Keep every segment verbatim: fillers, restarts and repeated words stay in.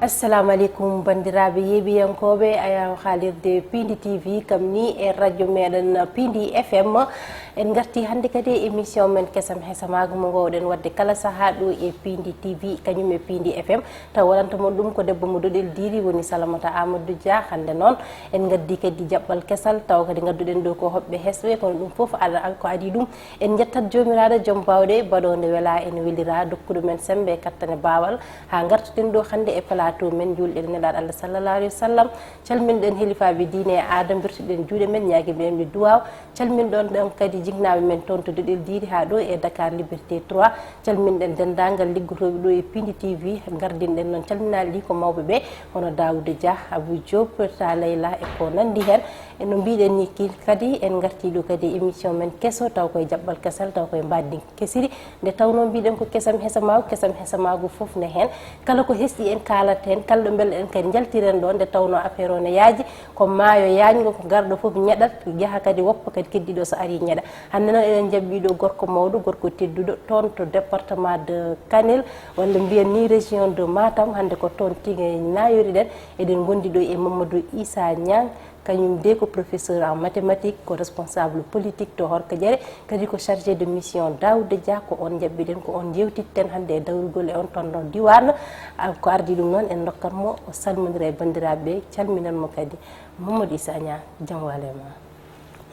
Assalamu aleykum, banndiraaɓe yeeɓiyankooɓe, ayaw haalirde Piindi T V, kam ni e radio meɗen Piindi F M. En ngarti hannde kadi e émission men Kesam Hesamaagu mo ngoowɗen waɗde kala sahaa ɗo e Piindi T V, kañum e Piindi F M. Taw waɗanta mon ɗum ko debbo mo Doɗel Diiri, woni Salamata Amadou Dia. Hannde noon, en ngaddi kadi jaɓɓal kesal, taw kadi ngadduɗen ɗo ko hoɓɓe hesɓe, kono ɗum fof aɗa, ko adii ɗum. En njettat Joomiraaɗo joom baawɗe, baɗoonde wela en welira, dokkuɗo men semmbe, kattane, baawal, haa ngartuɗen ɗo hannde e plateau men, njuulɗen Nelaaɗo Allah sallallahu alayhi wa sallam. Calminɗen helifaaɓe diine e aada, mbirtuɗen juuɗe men, ñaagiɗen ɓe duwaaw. Calminɗon ɗon kadi jiknaaɓe men toon to Doɗel Diiri haa ɗo e Dakar Liberté trois. Calminɗen denndaangal liggotooɓe ɗo e Piindi T V. Ngardinɗen noon calminaali ɗi ko mawɓe ɓe, hono Daouda Dia, Abou Diop, Ta Leyla e ko nanndi heen. E no mbiɗen ni ki-, kadi en ngarti ɗo kadi e émission men keso, taw koye jaɓɓal kesal, taw koye mbaadi kesiri. Nde tawnoo mbiɗen ko Kesam Hesamaagu, Kesam Hesamaagu fof ne heen. Kala ko hesɗi en kaalat heen, kala ɗo mbelɗen kadi njaltiren ɗo, nde tawnoo affaire o ne yaaji, ko maayo yaañngo, ko garɗo fof ñeɗat, yaha kadi woppa kadi keddiiɗo so arii ñeɗa. Hannde noon eɗen njaɓɓii ɗo gorko mawɗo, gorko tedduɗo, toon to département de Kanel, walla mbiyen ni région de Matam. Hannde ko toon tigi naayoriɗen. Eɗen ngondi ɗo e Mamadou Issa Niang, kañum de ko professeur en mathématique, ko responsable politique to Horkadiéré, kadi ko chargé de mission Daouda Dia. Ko on njaɓɓiɗen, ko on njeewtitten hannde e dawrugol e on toon ɗon diiwaan. Ah, ko ardii ɗum noon, en ndokkat mo o salmondira e banndiraaɓe ɓe, calminan mo kadi. Mamadou Issa Niang, jam waale ma.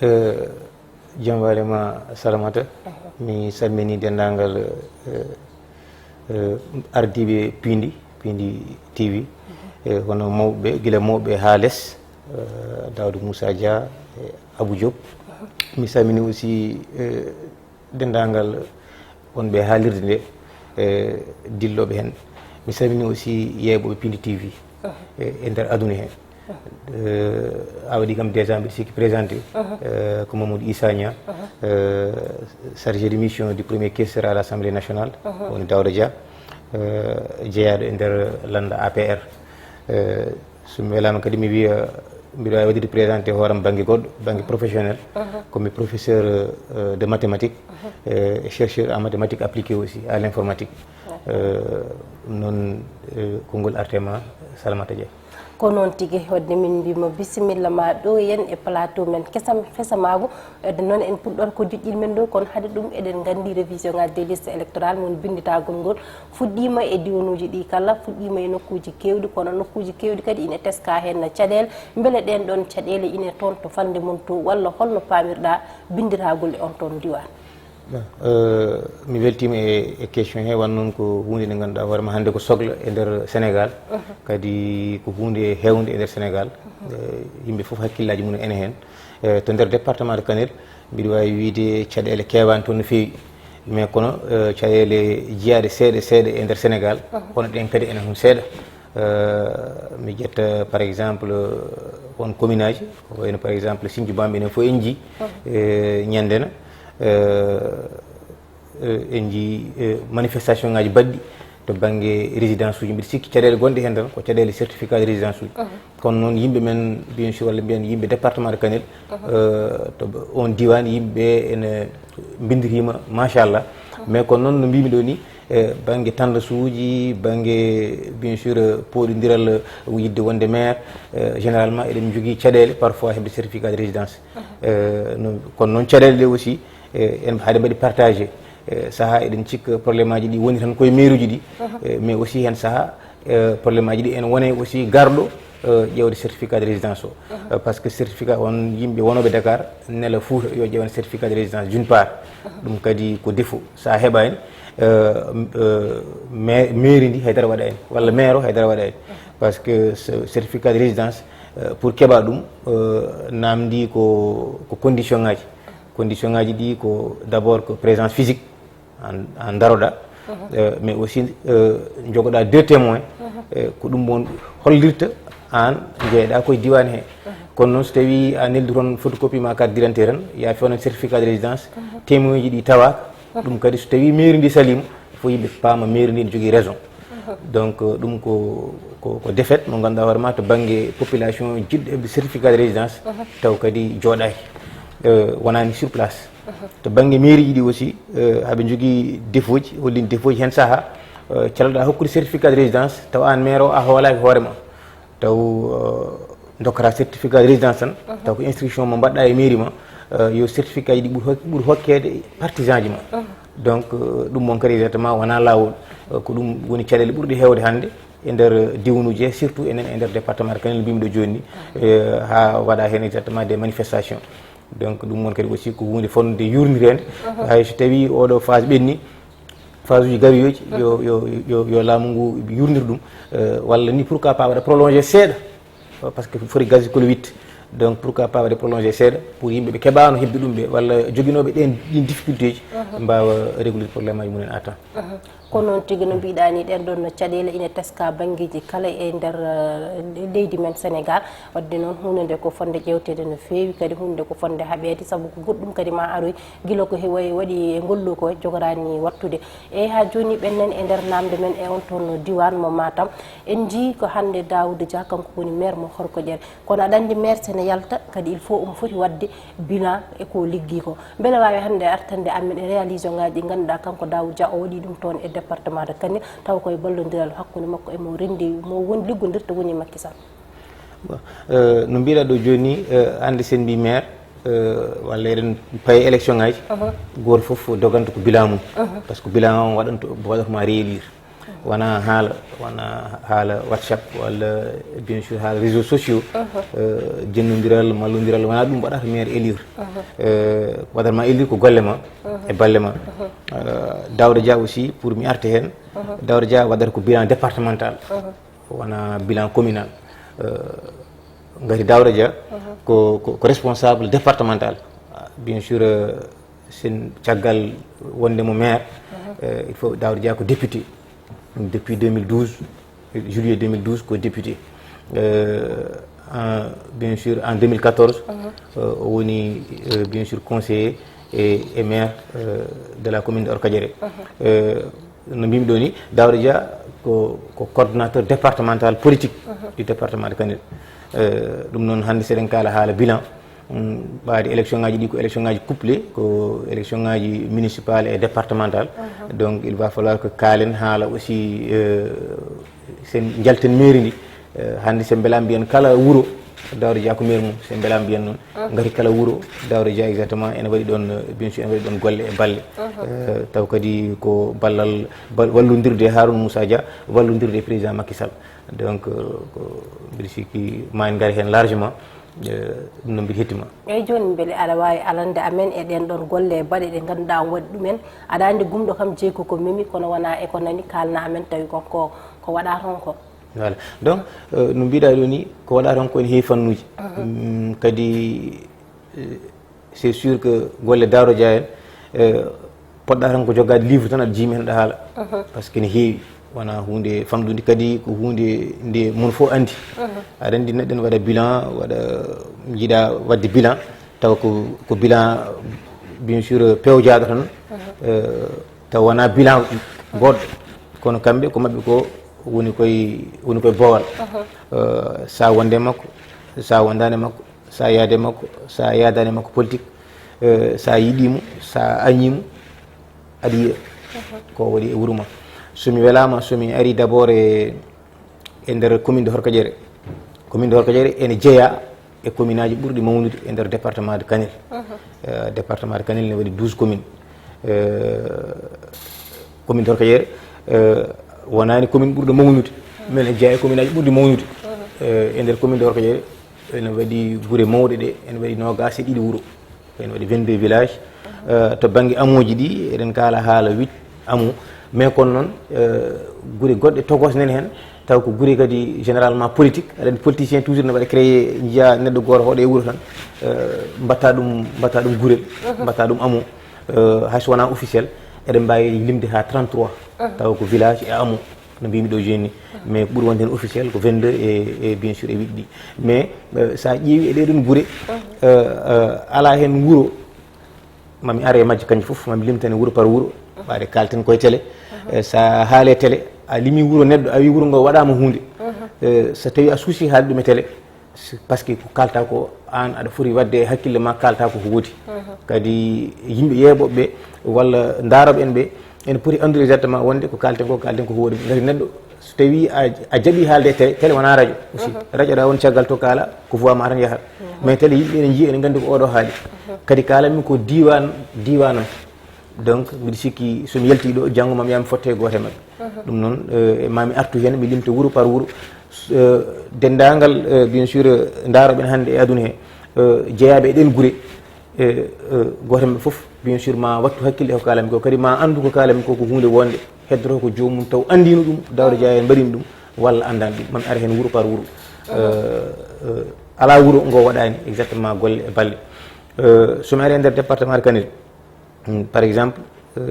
Eh, jam waale ma, Salamata. Mi salmini denndaangal, eh, eh, ardiiɓe Piindi, Piindi T V, eh, hono mawɓe, gila mawɓe haa les, eh, Daouda Moussa Dia, eh, Abou Diop. Mi salmini aussi, eh, denndaangal wonɓe haalirde nde, eh, dillooɓe heen. Mi salmini aussi yeeɓooɓe Piindi T V, eh, e nder aduna heen. Eh, a waɗi kam déjà, mbiɗa sikki présenté, eh, ko Mamadou Issa Niang, eh, chargé de mission du premier questeur à l'Assemblée nationale, woni Daouda Dia, eh, jeyaaɗo e nder lannda A P R. Eh, so mi welaama kadi, mi wiya, mbiɗa waawi waɗde présenté hooram bannge goɗɗo, bannge professionnel. Ko mi professeur, eh, de mathématiques, eh, et chercheur en mathématiques appliquées aussi à l'informatique. Eh, ɗum noon, eh, konngol artema, Salamata Dia. Ko noon tigi, wadde min mbima bisimilla ma ɗo yen e plateau men Kesam Hesamaagu. Wadde noon en puɗɗoto ko joƴƴin men ɗo, kono hade ɗum eɗen nganndi révision ngaji des listes électorales, mon binnditagol ngol fuɗɗiima e diwanuuji ɗi kala, fuɗɗiima e nokkuuji keewɗi, kono nokkuuji keewɗi kadi ina teska heen caɗeele. Mbele ɗeen ɗoon caɗeele ina toon to falnde mon to, walla holno paamirɗa binndiragol e on toon diwaan? Bon, euh, mi weltiima e, e question he, wan noon ko huunde nde ngannduɗaa hoore ma hannde ko sokla e nder Sénégal, kadi ko huunde heewnde e nder Sénégal. Eh, yimɓe fof hakkillaaji mum ene heen. Eh, to nder département de Kanel, mbiɗa waawi wiyde caɗeele keewaani toon no feewi, mais kono, eh, caɗeele jiyaaɗe seeɗa seeɗa e nder Sénégal, kono ɗeen kadi ene toon seeɗa. Eh, mi ƴetta, par exemple, on commune aji, ko wayno, par exemple, Sinthiou Bamba, enen fof en njii, eh, ñande na, eh, eh, en njii, eh, manifestation ngaji baɗɗi to bannge résidence uji. Mbiɗa sikki caɗeele gonɗe heen tan ko caɗeele certificat de résidence uji. Kono noon, yimɓe men, bien sûr, walla mbiyen yimɓe département de Kanel, eh, to on diiwaan, yimɓe ene mbinndiriima, machallah. Mais kono noon, no mbiymi ɗo ni, eh, bannge tendance uji, bannge, bien sûr, eh, pooɗondiral, eh, yiɗde wonde maire, eh, généralement, eɗen njogii caɗeele parfois heɓde certificat de résidence. Eh, no, kono noon, caɗeele ɗe aussi, eh, en, haade mbaɗi partagé. Eh, sahaa eɗen cikka problème aji ɗi woni tan koye mairie uji ɗi. Eh, mais aussi heen sahaa, eh, problème aji ɗi ene wone aussi garɗo, eh, ƴeewde certificat de résidence o. Eh, parce que certificat on, yimɓe wonooɓe Dakar nela Fuuta yo ƴeewan certificat de résidence, d'une part. Ɗum kadi ko défaut. So a heɓaani, eh, eh, ma-, mairie ndi haydara waɗaani, walla maire o haydara waɗaani. Parce que ce certificat de résidence, eh, pour keɓa ɗum, eh, naamndi ko, ko condition ngaji. Condition ngaji ɗi ko d'abord ko présence physique, an, an daroɗa, eh, mais aussi, eh, jogoɗa deux témoins, eh, ko ɗum won hollirta an jeeɗa koye diwan he. Kono noon, so tawi a neldi toon photocopie ma carte d'identité tan, ya fewnan certificat de résidence, témoin ji ɗi tawaaka, ɗum kadi so tawi mairie ndi salima, fof yimɓe paama mairie ndi ne jogii raison. Donc, euh, ɗum ko, ko, ko défaite mo ngannduɗaa hoore ma to bannge population jiɗɗo heɓde certificat de résidence, taw kadi jooɗaaki, euh, wonaani sur place. To bannge mairie ji ɗi aussi, euh, haɓe njogii défaut ji, hollin défaut ji heen sahaa, Caloɗaa hokkude certificat de résidence, taw aan maire o a hoolaaki hoore ma, taw dokkata certificat de résidence tan, taw ko instruction mo mbaɗɗa e mairie ma, yo certificat ji ɗi ɓuri hok- ɓuri hokkeede partisan ji ma. Donc ɗum mon kadi exactement wona laawol. Ko ɗum woni caɗeele ɓurɗe heewde hannde e nder diwnuuji he, surtout enen e nder département de Kanel mbimi ɗo jooni ni, haa waɗa heen exactement des manifestations. Donc ɗum mon kadi aussi ko huunde fonnde yurniteende. Hay so tawi oɗo phase ɓenni, phase uji gariyooji, yo yo yo yo laamu ngu yurnir ɗum. Walla ni pourquoi pas waɗa prolongé seeɗa, parce que foti gaz kilo huit. Donc pourquoi pas waɗa prolongé seeɗa pour yimɓe ɓe keɓaano heɓde ɗum ɓe, walla joginooɓe ɗen ɗin difficulté ji, mbaawa régler problème aji mumen à temps. Ko noon tigi no mbiɗa ni, ɗen ɗon no caɗeele ina teska banngeeji kala e nder leydi men Sénégal. Wadde noon huunde nde ko fonnde ƴeewteede no feewi, kadi huunde nde ko fonnde haɓeede, sabu ko goɗɗum kadi ma aroy gila ko heewi waɗi e ngollu ko jogoraani wattude. Eyi, haa jooni ɓen nan e nder naamnde men e on toon no diiwaan mo Matam. En njii ko hannde Daouda Dia, kanko woni maire mo Horkoƴere. Kono aɗa anndi maire sene yalta kadi il faut omo foti waɗde bilan e ko liggi ko. Mbele waawi hannde artande amen e réalisation ngaji ɗi ngannduɗaa kanko Daouda Dia o waɗi ɗum toon e département de Kanel, taw koye ballondiral hakkunde makko e mo renndi mo woni liggondirta woni Macky Sall? Bon, no mbiɗa ɗo jooni, hannde sen mbi maire, walla eɗen paye élection ngaji, gooto fof doganta ko bilan mum. Parce que bilan o waɗanto waɗatoma réélire. Wona haala, wona haala WhatsApp walla bien sûr haala réseaux sociaux. Jennodiral, mallodiral, wona ɗum waɗata maire élire. Waɗatma élire ko golle ma e balle ma. Daouda Dia aussi, pour mi arta heen, Daouda Dia waɗata ko bilan départemental, wona bilan communal. Ngati Daouda Dia ko ko responsable départemental. Bien sûr, sen caggal wonde mo maire, il faut Daouda Dia ko député. Depuis deux mille douze, juillet deux mille douze, ko député. En, bien sûr, en deux mille quatorze, o woni bien sûr conseiller et maire de la commune de Orkadiéré. No mbimi ɗo ni, Daouda Dia ko ko coordonnateur départemental politique du département de Kanel. Ɗum noon, hannde seɗen kaala haala bilan, ɓaade élection ngaji ɗi ko élection ngaji couplé, ko élection ngaji municipal et départemental. Donc il va falloir que kaalen haala aussi, sen njalten mairie ndi. Hannde sen mbela mbiyen kala wuro Daouda Dia ko maire mum, sen mbela mbiyen noon. Ngati kala wuro Daouda Dia exactement ene waɗi ɗon, bien sûr ene waɗi ɗon golle e balle. Taw kadi ko ballal, bal- wallondirde Harouna Moussa Dia, wallondirde président Macky Sall. Donc ko mbiɗa sikki ma en ngar heen largement. Ɗum no mbiɗa hettima. Eyyi, jooni mbele aɗa waawi alande amen e ɗen ɗon golle e baɗe ɗe ngannduɗaa on waɗi ɗumen? Aɗa anndi gumɗo kam jeyi ko ko memi, kono wona e ko nani kaalna amen tawi ko ko ko waɗa toon ko. Voilà. Donc no mbiɗa ɗo ni, ko waɗa toon ko ene heewi fannuuji. Kadi c'est sûr que golle Daouda Dia en, poɗɗa tan ko joggaade livre tan aɗa jiimi heen aɗa haala. Parce que ne heewi, wona huunde famɗunde, kadi ko huunde nde mon fof anndi. Aɗa anndi neɗɗo ene waɗa bilan, waɗa, jiiɗa waɗde bilan, taw ko ko bilan bien sûr pewjaaɗo tan. Taw wona bilan goɗɗo, kono kamɓe ko maɓɓe ko woni koye, woni koye boowal. Sa wonde makko, sa wondaani makko, sa yaade makko, sa yaadaani makko politique, sa yiɗimo, sa añimo, aɗa yiya ko waɗi e wuro ma. Somi welama, somi ari d'abord e e nder commune de Horkadiéré. Commune de Horkadiéré ene jeeya e commune aji ɓurɗi mawnude e nder département de Kanel. Département de Kanel ne waɗi douze communes. Commune de Horkadiéré wonani commune ɓurɗo mawnude, mais ene jeeya e commune aji ɓurɗi mawnude. E nder commune de Horkadiéré ene waɗi gure mawɗe ɗe, ene waɗi noogaas e ɗiɗi wuro. Ene waɗi vingt-deux villages. To bannge amooji ɗi, eɗen kaala haala huit hameaux, mais kono noon gure goɗɗe tokosnen heen, taw ko gure kadi généralement politique. Aɗa anndi politicien toujours ne waɗa créé, njiya neɗɗo gooto hoɗo e wuro tan, mbatta ɗum, mbatta ɗum gurel, mbatta ɗum hameau. Hay so wona officiel, eɗen mbaawi limde haa trente-trois, taw ko village e hameau no mbimi ɗo jooni ni. Mais ɓuri wonde heen officiel ko vingt-deux e, e bien sûr e huit ɗi. Mais sa ƴeewi e ɗee ɗon gure, alaa heen wuro mami are e majje kanji fof, mami limtane wuro par wuro. Ɓaade kalten koye télé. Sa haale télé, a limi wuro neɗɗo, a wi wuro ngo waɗama huunde. So tawi a suusi haalde ɗum e télé, parce que ko kalta ko, aan aɗa foti waɗde e hakkille ma, kalta ko ko woodi. Kadi yimɓe yeeɓoɓe ɓe walla ndaroɓe en ɓe, Ene poti anndude exactement wonde ko kaalten ko, kaalten ko hoore mum. Ngati neɗɗo, so tawi a, a jaɓi haalde e télé, télé wona radio aussi. Aha. Radio aɗa woni caggal to kaala, ko voix ma tan yahata. Aha. Mais télé yimɓe ene njiya, ene nganndi ko oɗo haali. Aha. Kadi kaalanmi ko diwan, diwanam. Donc, mbiɗa sikki so mi yalti ɗo, janngo ma mi yaha mi fotte e gooto e maɓɓe. Aha. Ɗum noon, eh, ma mi artu heen, mi limta wuro par wuro. S-, eh, denndaangal, eh, bien sûr, eh, ndaarooɓe en hannde e aduna he, eh, jeyaaɓe e ɗeen gure. E, e, gooto e maɓɓe fof, bien sûr, ma wattu hakkille e ko kaalanmi ko, kadi ma anndu ko kaalanmi ko, ko huunde wonde, heddoto ko joomum taw anndino ɗum, Daouda Dia en mbaɗino ɗum, walla anndani ɗum, man ara heen wuro par wuro. E, e, alaa wuro ngo waɗaani exactement golle e balle. E, so mi ari e nder département de Kanel, mm, par exemple, e,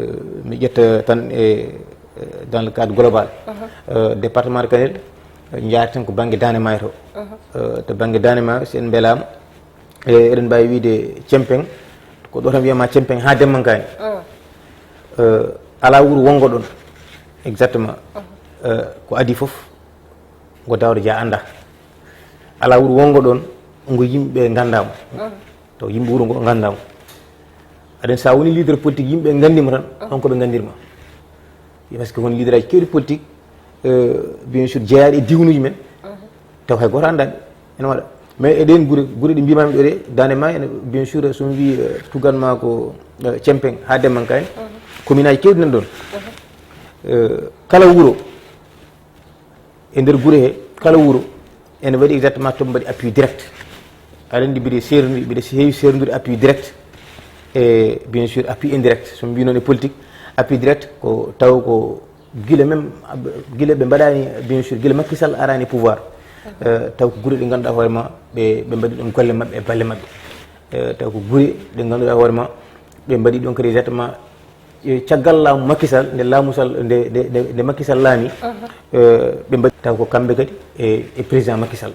mi ƴetta tan e, e, dans le cadre global. Aha. E, département de Kanel, e, njaarten ko bannge Daande Maayo to. Aha. E, to bannge Daande Maayo, so en mbelaama, e, eɗen mbaawi wiyde Cempeŋ, ko ɗo tan wiyama Cempeŋ haa Dembankaani. Mm. E, alaa wuro wonngo ɗon, exactement. Mhm. E, ko adii fof, ngo Daouda Dia anndaa. Alaa wuro wonngo ɗon, ngo yimɓe nganndaa mo. Mhm. Taw yimɓe wuro ngo nganndaa mo. Aɗen, so a woni leader politique, yimɓe nganndi mo tan, mhm, on ko ɓe nganndirma. Parce que won leader aji keewɗi politique, e, bien sûr, jeyaaɗi e diwnuuji men, mhm, taw hay gooto anndaani ene waɗa. Mais e ɗeen gure, gure ɗe mbimami ɗo ɗe, Daande Maayo ene, bien sûr, so mi wii, e, tuganma ko, e, Cempeŋ haa Dembankaani, mhm, commune aji keewɗi nan ɗoon. Mhm. E, kala wuro, e nder gure he, kala wuro ene waɗi exactement to mbaɗi appui direct. Aɗa anndi mbiɗa seerndi-, mbiɗa heewi seerndude appui direct e, bien sûr, appui indirect. So mi wii noon e politique, appui direct ko taw ko gila même, gila ɓe mbaɗaani, bien sûr, gila Macky Sall araani pouvoir. Eh, taw ko gure ɗe ngannduɗaa hoore ma, ɓe, ɓe mbaɗi ɗon golle maɓɓe e balle maɓɓe. Eh, taw ko gure ɗe ngannduɗaa hoore ma, ɓe mbaɗi ɗon kadi exactement, eh, caggal laamu Macky Sall, nde laamu Sall, nde, nde, nde, nde Macky Sall laami, eh, ɓe mbaɗi, taw ko kamɓe kadi e, e président Macky Sall.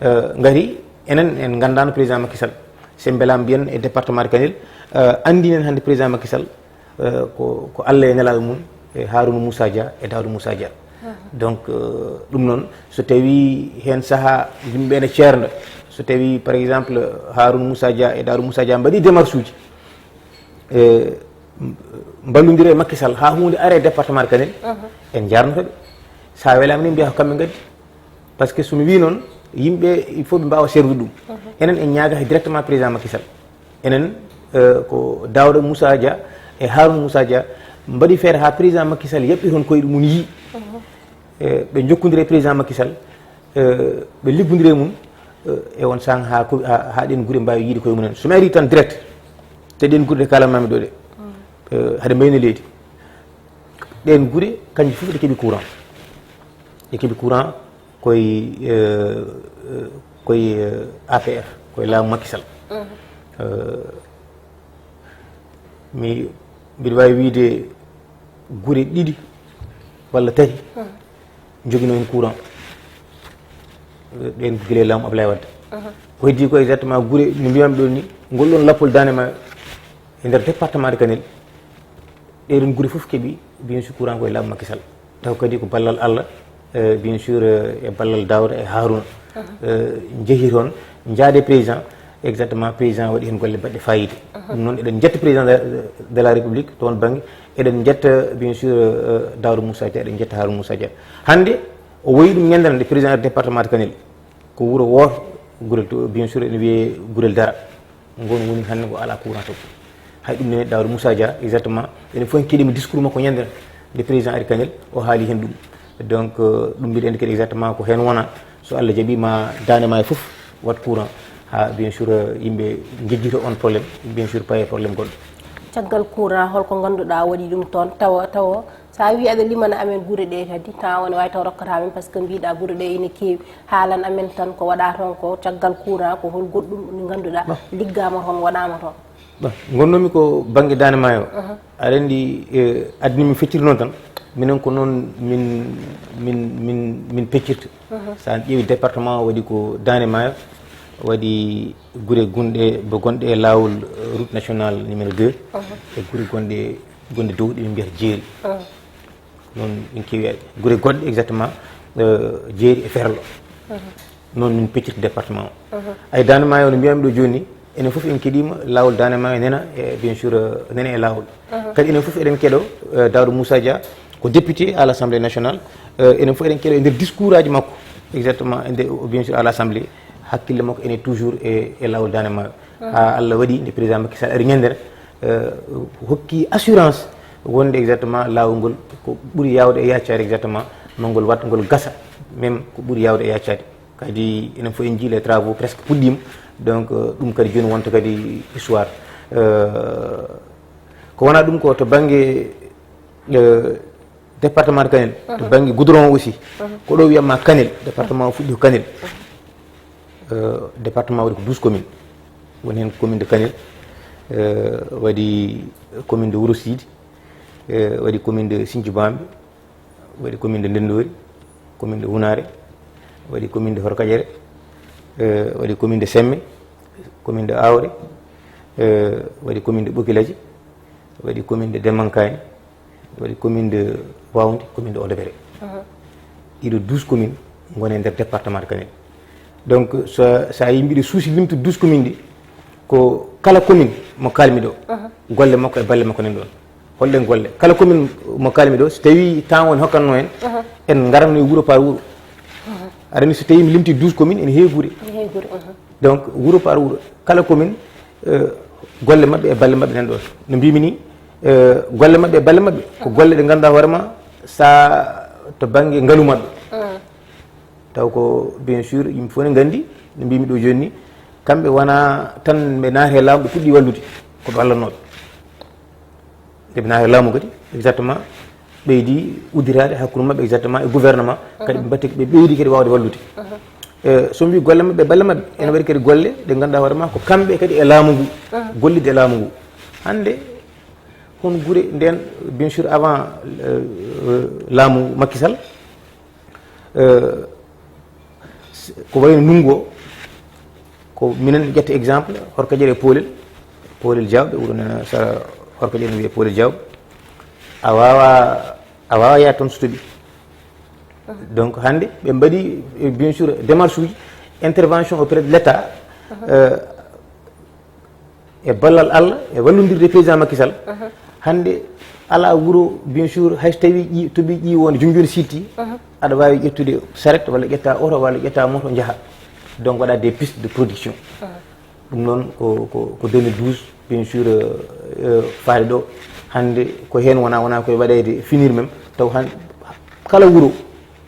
Eh, ngati enen en nganndaano président Macky Sall. Se mbelaama mbiyen e département de Kanel, eh, anndinen hannde président Macky Sall, eh, ko, ko Allah e nelaaɗo mum, e Harouna Moussa Dia, e Daouda Moussa Dia. Mhm. Donc, eh, ɗum noon, so tawi heen sahaa yimɓe ene ceernda, so tawi, par exemple, Harouna Moussa Dia e Daouda Moussa Dia mbaɗi démarche uji, e mballondira e Macky Sall, haa huunde are e département de Kanel, mhm, en njaarnoto ɓe. So a welaama ni mbiya ko kamɓe ngaddi. Parce que so mi wii noon, yimɓe, il faut ɓe mbaawa seerdude ɗum. Mhm. Enen en ñaagata directement président Macky Sall. Enen, eh, ko Daouda Moussa Dia e Harouna Moussa Dia mbaɗi feere haa président Macky Sall yaɓɓi toon koyɗe mum yii. Mhm. Eh, ɓe njokkondiri e président Macky Sall, eh, ɓe liggondiri e mum, eh, e on saang haa ko, haa, haa ɗeen gure mbaawi yiide koye mumen. So mi arii tan direct, te ɗeen gure ɗe kaalanmaami ɗo ɗe, mhm, eh, haɗe mbayni leydi. Ɗeen gure, kañƴe fof ɗe keɓi courant. Ɗe keɓi courant koye, eh, eh, koye, eh, A P R, koye laamu Macky Sall. Mhm. Eh, mi, mbiɗa waawi wiyde gure ɗiɗi walla tati, mhm, njogino heen courant. Eh, ɗeen gila e laamu Ablaye Wade. Mhm. Ko heddii ko exactement gure, no mbiyami ɗo ni, ngol ɗon lappol Daande Maayo e nder département de Kanel. Ɗee ɗoon gure fof keɓi, bien sûr, courant ko e laamu Macky Sall. Taw kadi ko ballal Allah, eh, bien sûr, eh, e ballal Daouda e Harouna. Mhm. Eh, njehi toon, njaade président, exactement, président waɗi heen golle baɗɗe fayida. Mhm. Ɗum noon, eɗen njetta président de, de la République toon bannge, eɗen njetta, bien sûr, eh, Daouda Moussa Dia, eɗen njetta Harouna Moussa Dia. Hannde, o wayi ɗum ñande nde président département de Kanel. Ko wuro wooto, gurel to, bien sûr, ene wiyee gurel Dara. Ngon woni hannde ko alaa courant to. Hay ɗum nene Daouda Moussa Dia, exactement. Enen fof en keɗiima discours makko ñande nde président ari Kanel, o haali heen ɗum. Donc, euh, ɗum mbiɗa anndi kadi exactement ko heen wona. So Allah jaɓii ma Daande Maayo fof waɗ courant. Haa, bien sûr, euh, yimɓe ngejjito on problème, bien sûr, paye problème goɗɗo. Caggal courant, holko ngannduɗaa waɗi ɗum toon, tawa, tawa so a wii aɗa limana amen gure ɗe kadi, temps o ne waawi taw rokkata men, parce que mbiɗa gure ɗe ene keewi. Haalan amen tan ko waɗa toon ko caggal courant, ko hol goɗɗum nde ngannduɗaa liggaama toon, waɗaama toon? Bon, ngonnoomi ko bannge Daande Maayo. Aha. Aɗa anndi, eh, aduna min fecciri noon tan, minen ko noon min, min, min, min peccirta. Aha. So a ƴeewi département o waɗi ko Daande Maayo, waɗi gure gonɗe, bo gonɗe e laawol, eh, route nationale numéro deux, aha, e gure gonɗe, gonɗe dow ɗe ɓe mbiyata jeeri. Aha. Noon min keewi gure goɗɗe exactement, eh, jeeri e Ferlo. Mhm. Noon min peccirta département o. Mhm. Ay Daande Maayo no mbiyami ɗo jooni ni, Enen fof en keɗiima laawol Daande Maayo nena, e bien sûr, euh, nena e laawol. Kadi enen fof eɗen keɗo, euh, Daouda Moussa Dia, ko député à l'Assemblée nationale. Euh, enen fof eɗen keɗo e nder discours aji makko, exactement, e nder, bien sûr, à l'Assemblée, hakkille makko ene toujours e, e laawol Daande Maayo. Haa Allah waɗi nde président Macky Sall ari ñande, euh, hokki assurance wonde exactement laawol ngol ko ɓuri yaawde e yaccaade exactement, ma ngol wat ngol gasa, même ko ɓuri yaawde e yaccaade. Kadi enen fof en njii les travaux presque puɗɗiima. Donc, euh, ɗum kadi jooni wonta kadi histoire. Euh, ko wonaa ɗum ko to bannge, euh, département de Kanel, to bannge goudron aussi. Ko ɗo wiyatma Kanel, département o fuɗɗi ko Kanel. Euh, département waɗi ko douze communes. Woni heen commune de Kanel, euh, waɗi commune de Wuro Siidi, euh, waɗi commune de Sinthiou Bambe, waɗi commune de Ndenndoori, commune de Hunaare, waɗi commune de Horkaƴere, euh, waɗi commune de Semme, commune de Aawre, euh, waɗi commune de Ɓokilaji, waɗi commune de Demmankaani, waɗi commune de Wawnde, commune de Odobere. Ɗiɗo douze communes ngoni e nder département de Kanel. Donc, so, so a yii mbiɗo suusi limtude douze communes ɗi, ko kala commune mo kaalmi ɗo, golle makko e balle makko nan ɗoon. Holɗen golle? Kala commune mo kaalmi ɗo, so tawii temps o ne hokkatnoo en, en ngaratno e wuro par wuro. Aɗa anndi, so tawii mi limtii douze communes, ene heewi gure. Ene heewi gure. Donc, wuro par wuro, kala commune, euh, golle maɓɓe e balle maɓɓe nan ɗoon. No mbiymi ni, euh, golle maɓɓe e balle maɓɓe, ko golle ɗe ngannduɗaa hoore ma, sa to bannge ngalu maɓɓe. Taw ko, bien sûr, yimɓe fof ne nganndi, no mbiymi ɗo jooni ni, kamɓe wonaa tan ɓe naati e laamu, ɓe puɗɗii wallude, ko ɓe wallatnooɓe. Nde ɓe naati e laamu kadi, exactement, ɓeydi udditaade hakkunde maɓɓe, exactement, e gouvernement, kadi ɓe mbaɗti, ɓe ɓeydi kadi waawde wallude. Eh, so mbi golle maɓɓe, balle maɓɓe, ene waɗi kadi golle ɗe ngannduɗaa hoore ma, ko kamɓe kadi e laamu ngu, gollidde e laamu ngu. Hannde, hon gure nden, bien sûr, avant, euh, euh, laamu Macky Sall, euh, s-, ko wayno ndunngu o, ko minen ƴetta exemple, Horkaƴere e Poolel, Poolel Diawɓe, wuro nana sara Horkaƴere no wiyee Poolel Diawɓe. A waawa, a waawa yaade toon so toɓi. Donc, hannde, ɓe mbaɗi, eh, bien sûr, démarche uji, intervention auprès de l'État, euh, e ballal Allah, e wallondirde président Macky Sall, hannde alaa wuro, bien sûr, hay so tawii ƴi-, toɓi ƴiiwo wonde jom jooni sitti, aɗa waawi ƴettude saret walla ƴetta oto walla ƴetta moto njaha. Donc, waɗa des pistes de production. Ɗum noon ko, ko, ko deux mille douze, bien sûr, euh, euh, faade ɗo. Hannde ko heen wona, wona koye waɗeede finir même, taw han-, kala wuro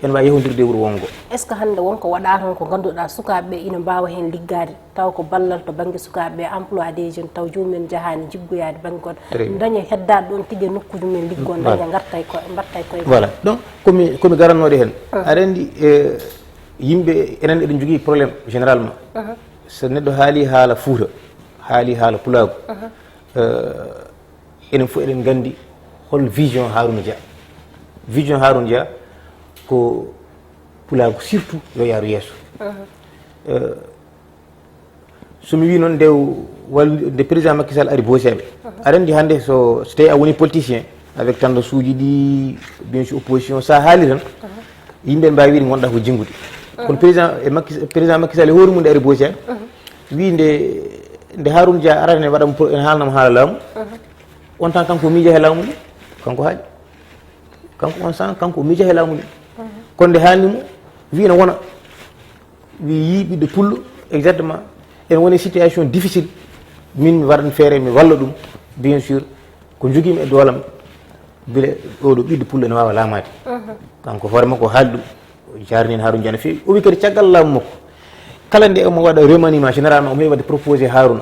ene waawi yahondirde e wuro wonngo. Est-ce que hannde won ko waɗaa toon ko ngannduɗaa sukaaɓe ɓe ina mbaawa heen liggaade, taw ko ballal to bannge sukaaɓe ɓe, emploi des jeunes, taw joomum en njahaani jiggoyaade bannge goɗɗo, très bien, daña heddaade ɗoon tigi e nokkuuji mum en liggoo, voilà, daña ngarta e ko, mbaɗta e koye. Voilà. Donc, ko mi, ko mi garannooɗo heen. Aɗa anndi, eh, yimɓe, enen eɗen njogii problème généralement. So neɗɗo haali haala Fuuta, haali haala Pulaagu, eh, enen fof eɗen nganndi hol vision Harouna Dia. Vision Harouna Dia ko Pulaagu surtout yo yaaru yeeso. Eh, so mi wii noon nde wal-, nde président Macky Sall ari Booseeɓe, aɗa anndi hannde so, so tawii a woni politicien, avec tendance uji ɗi, bien sûr, opposition, so a haali tan, yimɓe mbaawi wiide ngonɗaa ko jinngude. Kono président e Macky, président Macky Sall e hoore mum nde ari Booseeɓe, wii nde, nde Harouna Dia arata ne waɗa mo pro-, ene haalna mo haala laamu, on tan kanko miija he laamu ndu, kanko haaƴi. Kanko on san, kanko miija he laamu ndu. Kono nde haalni mo, wii ene wona. Wi yii ɓiɗɗo pullo, exactement, ene woni situation difficile. Min mi waɗan feere, mi walla ɗum, bien sûr, ko njogiimi e doolam, mbele oɗo ɓiɗɗo pullo ene waawa laamaade. Kanko hoore makko o haali ɗum, o jaarnii Harouna Dia no feewi. O wi kadi caggal laamu makko, kala nde omo waɗa remaniement, généralement omo heɓi waɗde proposé Harouna,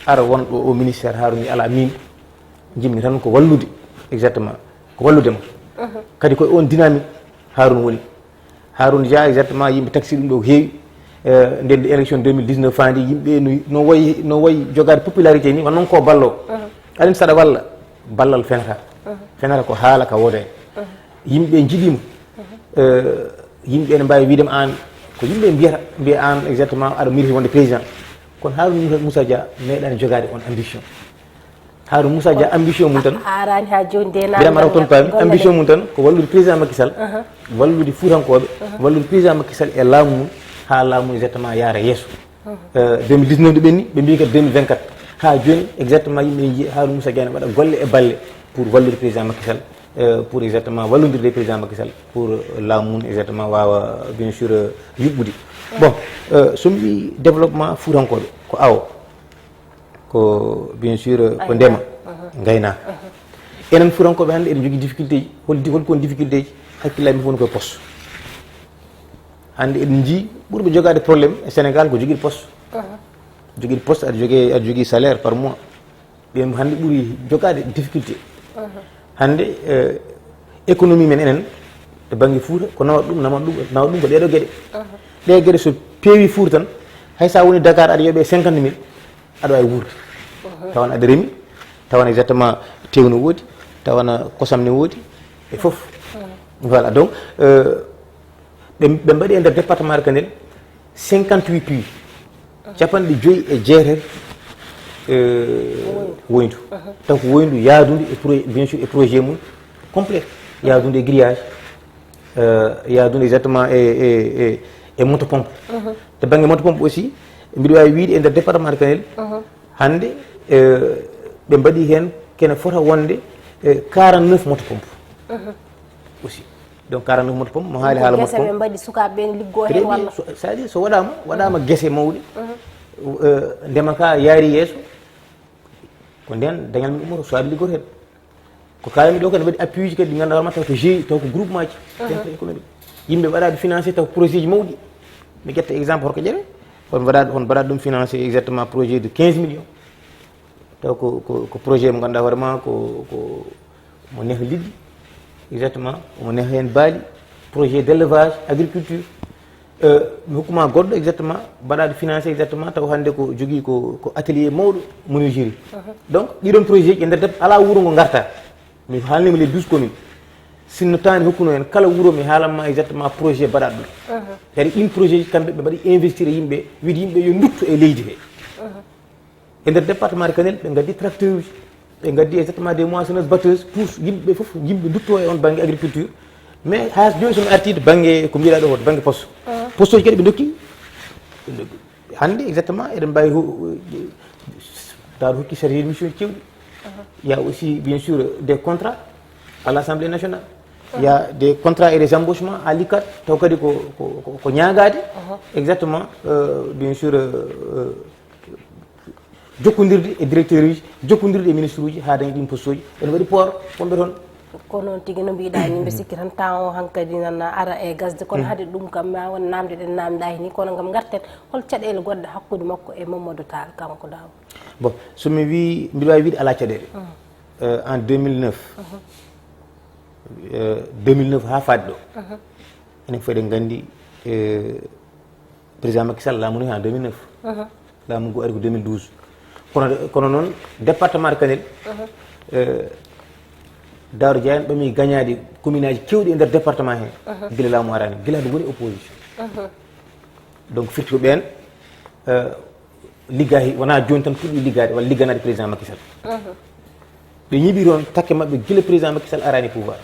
ara won ɗo o ministère, Harouna wi alaa, min njiɗmi tan ko wallude, exactement, ko wallude mo. Kadi ko e on dynamique Harouna woni. Harouna Dia, exactement, yimɓe taxi ɗum ɗo ko heewi. Eh, nden élection deux mille dix-neuf faandi, yimɓe no, no wayi, no wayi jogaade popularité ni, wano noon ko ballo. Aɗa anndi saɗa walla, ballal fenata. Fenata ko haala ka wooda en. Yimɓe njiɗima. Eh, yimɓe ene mbaawi wiide ma aan, ko yimɓe mbiyata, mbiya aan exactement aɗa miijii wonde président. Kono Harouna Moussa Dia meeɗaani jogaade on ambition. Harouna Moussa Dia, ambition mum tan. A, a araani haa jooni de. Mbiɗa mara toon paami, ambition mum tan ko wallude président Macky Sall, wallude Fuutankooɓe, wallude président Macky Sall e laamu mum, haa laamu exactement yaara yeeso. Euh, deux mille dix-neuf nde ɓenni, ɓe mbi kadi deux mille vingt-quatre. Haa jooni, exactement, yimɓe ne njiya Harouna Moussa Diagne waɗa golle e balle pour wallude président Macky Sall, euh, pour exactement wallondirde président Macky Sall pour, euh, laamu mum exactement waawa, bien sûr, euh, yuɓɓude. Bon, euh, so mi wii développement fuutankooɓe, ko awo, ko bien sûr, euh, ko ndema, ngaynaaka. Enen fuutankooɓe hannde eɗen njogii difficulté ji. Hol di-, hol kon difficulté ji? Hakkillaaji men fof no koye poste. Hannde eɗen njii ɓurɓe jogaade problème e Sénégal ko jogiiɗo poste. Jogiiɗo poste, aɗa jogii, aɗa jogii salaire par mois. Ɓen hannde ɓuri jogaade difficulté. Hannde, eh, économie men enen, to bannge Fuuta, ko nawata ɗum, nawata ɗum, nawata ɗum ko ɗee ɗoo geɗe. Ɗee geɗe so peewi Fuuta tan, hay so a woni Dakar aɗa yoɓee cinquante mille, aɗa waawi wuurde. Tawa aɗa remi, tawa exactement teew no woodi, tawa kosam ne woodi, e fof. Voilà, donc, euh, ɓe, ɓe mbaɗi e nder département de Kanel cinquante-huit puits. Capanɗe joyi e jeetati, euh, woyndu. Taw ko woyndu yaadundu e pro-, bien sûr, e projet mum complet. Yaadundu e grillage, euh, yaadundu exactement e, e, e, e moto pompe. To bannge moto pompe aussi, mbiɗo waawi wiide e nder département de Kanel, hannde, euh, ɓe mbaɗi heen kene fota wonde, euh, quarante-neuf moto pompe aussi. Donc, quarante-neuf moto pompe, mo haali haala moto pompe. Ɓe mbaɗi sukaaɓe ɓen liggoo heen walla? So, c'est-à-dire, so waɗaama, waɗaama gese mawɗe, euh, ndema ka yaari yeeso, ko ndeen dañal men ummoto, so aɗa liggoo heen. Ko kaalanmi ɗoo kadi, ne waɗi appui ji kadi ɗi ngannduɗaa hoore ma, taw ko G I, taw ko groupement ji, centre économique. Yimɓe mbaɗaaɓe financé, taw ko projet ji mawɗi. Mi ƴetta exemple, Horko Ƴere, on mbaɗaaɗo, on mbaɗaaɗo ɗum financé exactement projet de quinze millions. Taw ko, ko, ko projet mo ngannduɗaa hoore ma ko, ko mo neeha liɗɗi, exactement, omo neeha heen baali, projet d' élevage, agriculture. Euh, mi hokkuma goɗɗo exactement, mbaɗaaɗo financé exactement, taw hannde ko jogii ko, ko atelier mawɗo menuiserie. Donc, ɗiɗon projet ji e nder dep-, alaa wuro ngo ngarta. Mi haalnima les douze communes. Sinno taani hokkuno en kala wuro mi haalan ma exactement projet mbaɗaaɗo ɗum. C'est-à-dire ɗin projet ji kamɓe ɓe mbaɗi investir e yimɓe, wiide yimɓe yo nduttu e leydi he. E nder département de Kanel, ɓe ngaddi tracteur uji, ɓe ngaddi exactement des moissonneuses batteuses pour yimɓe fof, yimɓe ndutto e on bannge agriculture. Mais haa jooni so mi artii to bannge ko mbiɗa ɗo, to bannge poste. Poste uji kadi ɓe ndokki, ɓe ndokki. Hannde exactement eɗen mbaawi ho-, daaru hokki chargé de mission cewɗi. Il y a aussi bien sûr des contrats à l'Assemblée nationale. Il y a des contrats et des embauchements à l'UCAD, taw kadi ko, ko, ko, ko ñaagaade. Exactement, euh, bien sûr, euh, euh, jokkondirde e directeur uji, jokkondirde e ministre uji, haa dañi ɗin poste uji. Ene waɗi port wonɓe toon. Ko noon tigi no mbiɗa ni, mbe sikki tan temps o hankadi nana ara e gasde, kono hade ɗum kam ma won namde ɗen namdaaki ni, kono ngam garten, hol caɗeele goɗɗe hakkude makko e Mamadou Tall, kanko Daouda? Bon, so mi wi, mbiɗa waawi wiide alaa caɗeele. Euh, en deux mille neuf, euh, deux mille neuf haa faade ɗo, enen fof eɗen nganndi, euh, président Macky Sall laamuni en deux mille neuf. Laamu ngu ari ko deux mille douze. Kono, kono noon, département de Kanel, euh, Daouda Dia en ɓami gañaade commune aji keewɗi e nder département he. Gila laamu araani, gila nde woni opposition. Donc, firti ko ɓeen, euh, liggaaki, wonaa jooni tan puɗɗi liggaade walla ligganaade président Macky Sall. Ɓe ñiiɓi toon takke maɓɓe gila président Macky Sall araani pouvoir.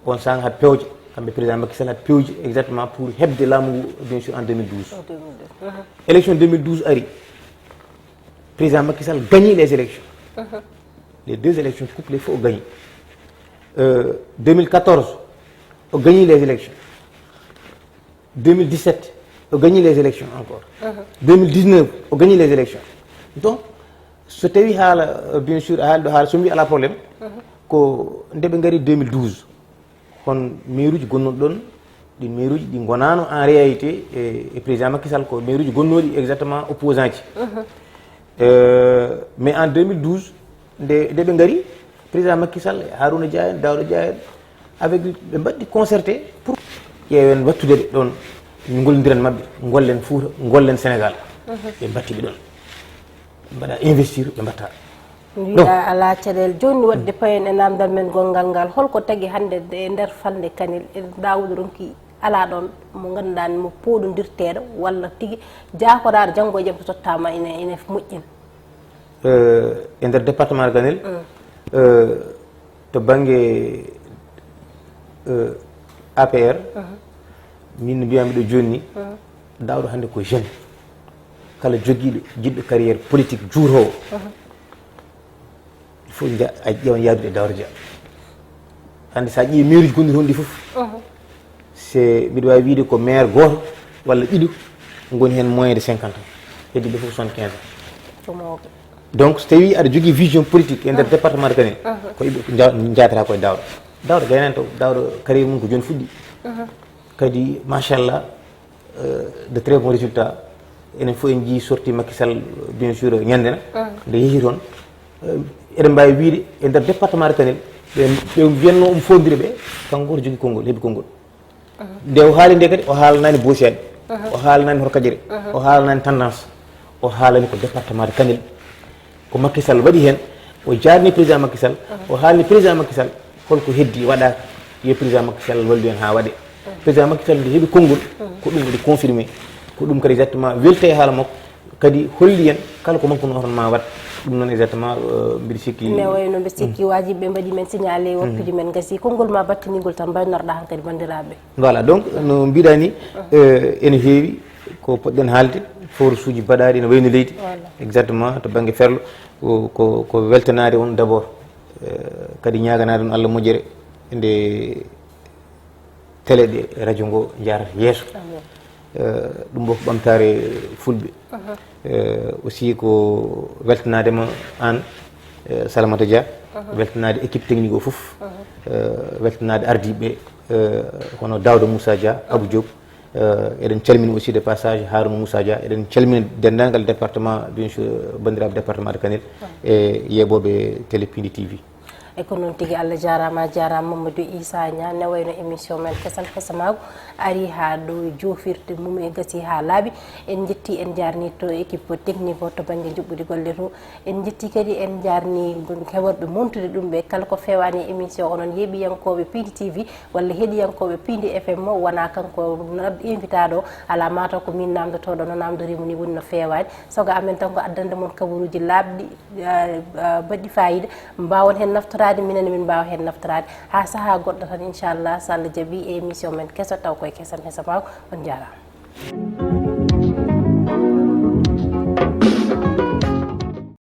On sahaa haɓe pewja, kamɓe président Macky Sall haɓe pewji exactement pour heɓde laamu ngu, bien sûr, en deux mille douze. En deux mille douze. Élection deux mille douze ari, président Macky Sall gagni les élections. Les deux élections couplées, fof o gagni. Euh, deux mille quatorze, o gagni les élections. Deux mille dix-sept, o gagni les élections encore. Deux mille dix-neuf, o gagni les élections. Donc, so tawi haala, euh, bien sûr, a haali ɗo haala, so mbi alaa problème, ko nde ɓe ngari deux mille douze, hon maire uji gonnoɗi ɗon, ɗin maire uji ɗi ngonaano en réalité e, e président Macky Sall, ko maire uji gonnooɗi exactement opposant ji. Euh, mais en deux mille douze, nde, nde ɓe ngari, président Macky Sall, Harouna Dia en, Daouda Dia en, avec, ɓe mbaɗi concerté pour ƴeewen wattude ɓe ɗon, min ngollondiran maɓɓe, ngollen Fouta, ngollen Sénégal. Ɓe mbatti ɓe ɗon. Ɓe mbaɗa investir, ɓe mbatta. Mbiɗa alaa caɗeele. Jooni waɗde payen e namdal men gonngal ngal, holko tagi hannde e nder falnde Kanel, e Daouda Ronki alaa ɗon mo ngannduɗaa mo pooɗondirteeɗo walla tigi jaakoraare janngo e jam so tottaama ine, ine moƴƴina? Euh, e nder département de Kanel, euh, to bannge, euh, A P R, min no mbiyami ɗo jooni ni, Daouda hannde ko jeune. Kala jogiiɗo, jiɗɗo carrière politique juuroowo, il faut nja- a ƴeewan yaadude e Daouda Dia. Hannde so a ƴeewi mairie ji gonɗi toon ɗi fof, c'est, mbiɗa waawi wiyde ko maire gooto walla ɗiɗo ngoni heen moins de cinquante ans, heddiiɓe fof soixante quinze ans. Donc so tawi aɗa jogii vision politique e nder département de Kanel, ko iɓe nja- njatata ko e Daouda. Daouda gaynani taw, Daouda carrière mum ko jooni fuɗɗi. Kadi machallah, de très bons résultats. Enen fof en njii sorti Macky Sall, bien sûr, ñande na nde yehi toon. Eɗen mbaawi wiyde e nder département de Kanel, ɓe ɓe mbiyatno omo fondire ɓe, kanko gooto jogii konngol, heɓi konngol. Nde o haali nde kadi, o haalanaani boosiyaaji, o haalanaani horkajere, o haalanaani tendance, o haalani ko département de Kanel. Ko Macky Sall waɗi heen, o jaarni président Macky Sall, o haalni président Macky Sall holko heddi waɗaaka, yo président Macky Sall wallu en haa waɗe. Président Macky Sall nde heɓi konngol, ko ɗum waɗi confirmé, ko ɗum kadi exactement welte e haala makko, kadi holli en kala ko makko no hono ma waɗ. Ɗum noon exactement, mbiɗa sikki ne wayno mbiɗa sikki waajiɓe ɓe mbaɗi men signalé, waktuji men gasi, konngol ma battiningol tan mbaynorɗa hankadi banndiraaɓe. Voilà, donc no mbiɗa ni, ene heewi ko poɗɗen haalde, force uji mbaɗaaɗi ene wayno leydi. Exactement, to bannge ferlo, ko ko weltanaade on d'abord, kadi ñaaganaade on Allah moƴƴere nde télé ɗe, radio ngo jaarata yeeso. Ɗum ɗo ko ɓamtaare fulɓe. Aussi ko weltanaade ma aan, Salamata Dia, weltanaade équipe technique o fof, weltanaade ardiiɓe, hono Daouda Moussa Dia, Abou Diop. Eɗen calmina aussi de passage Harouna Moussa Dia, eɗen calmina denndaangal département, bien sûr, banndiraaɓe département de Kanel e yeeɓooɓe télé Pindi T V. E ko noon tigi, Allah jaaraama, a jaaraama Mamadou Issa Niang, ne wayno émission men Kesan Hesamaagu ari haa ɗo joofirde mum e gasi haa laaɓi. En njetti, en njaarni to équipe technique o to bannge njuɓɓudi golle to. En njetti kadi, en njaarni heɓorɓe montude ɗum ɓe kala ko feewaani e émission onon yeeɓiyankooɓe Pindi T V walla heɗiyankooɓe Pindi F M o, wonaa kanko invitaaɗo o, alaa mataw ko min naamndotooɗo, no naamndoriimo ni woni no feewaani. Sago amen tan ko addande mon kabaruuji laaɓɗi, baɗɗi fayida, mbaawon heen naftoraade, minen min mbaawa heen naftoraade haa sahaa goɗɗo tan, inchallah, so Allah jaɓi, e émission men keso taw koye Kesan Hesamaagu. On njaaraama.